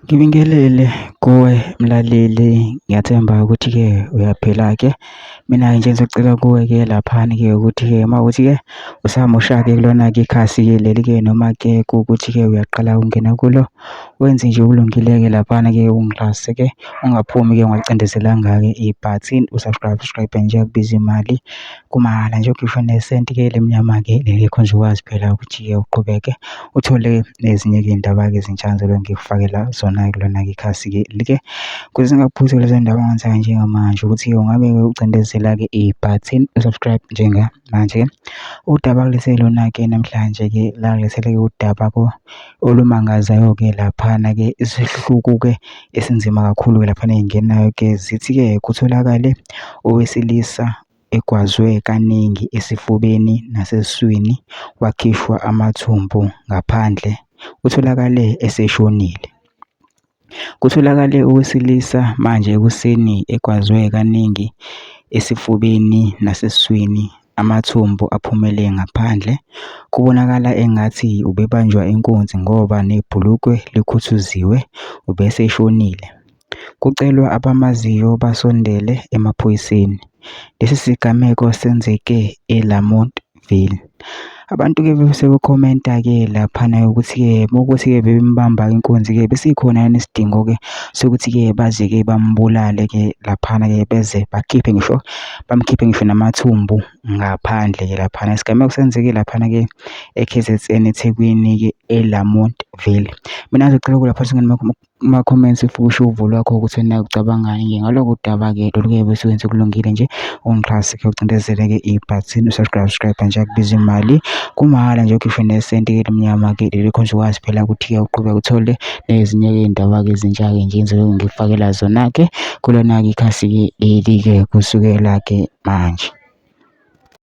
Ngibingelele kuwe mlaleli, ngiyathemba ukuthi-ke uyaphila-ke. Mina-ke nje ngisacela kuwe-ke laphana-ke ukuthi-ke uma kuwukuthi-ke usamusha-ke kulona-ke ikhasi-ke leli-ke noma-ke kuwukuthi-ke uyaqala ukungena kulo, wenze nje okulungile-ke laphana-ke ungixhase-ke, ungaphumi-ke ungacindezelanga-ke ibhathini u-subscribe, subscribe nje akubizi imali kumahhala nje ukhishwe nesenti-ke elimnyama-ke leli khonje ukwazi phela ukuthi-ke uqhubeke uthole nezinye-ke iy'ndaba-ke ezintsha ngizobe ngikufakela zona-ke kulona-ke ikhasi-ke like kuze zingakuphuthi lezo ndaba ongenza njengamanje ukuthi-ke ungabe-ke ucindezela-ke ibhathini u-subscribe njengamanje. Udaba kulethele lona-ke namhlanje-ke la ngilethele-ke udaba olumangazayo-ke laphana-ke isihluku-ke esinzima kakhulu-ke laphana ey'ngenayo-ke zithi-ke kutholakale owesilisa egwazwe kaningi esifubeni nasesiswini wakhishwa amathumbu ngaphandle, utholakale eseshonile. Kutholakale owesilisa manje ekuseni egwazwe kaningi esifubeni nasesiswini, amathumbu aphumele ngaphandle. Kubonakala engathi ubebanjwa inkunzi ngoba nebhulukwe likhuthuziwe, ubeseshonile. Kucelwa abamaziyo basondele emaphoyiseni. Lesi sigameko senzeke eLamontville. Abantu-ke besebekhomenta-ke laphana ukuthi-ke mawukuthi-ke bebembamba inkunzi-ke besikhona yini isidingo-ke sokuthi-ke baze-ke bambulale-ke laphana-ke beze bakhiphe ngisho bamkhiphe ngisho namathumbu ngaphandle-ke laphana. Isigameko senzeke laphana-ke e-K_Z_N eThekwini-ke eLamontville. Mina ngizocela ukulapha kuma-comments if usho uvo lwakho ukuthi wena ucabangani nje ngalokhu daba-ke lolu-ke besuke sekulungile nje ungixhase-ke ucindezele-ke ibhathini u-subscribe subscribe nje akubiza imali kumahhala nje ukhishwe nesenti-ke elimnyama-ke leli khonje ukwazi phela ukuthi-ke uqhubeke uthole nezinye-ke iy'ndaba-ke ezintsha-ke nje ngizobe ngikufakela zona-ke kulona-ke ikhasi-ke leli-ke kusukela-ke manje.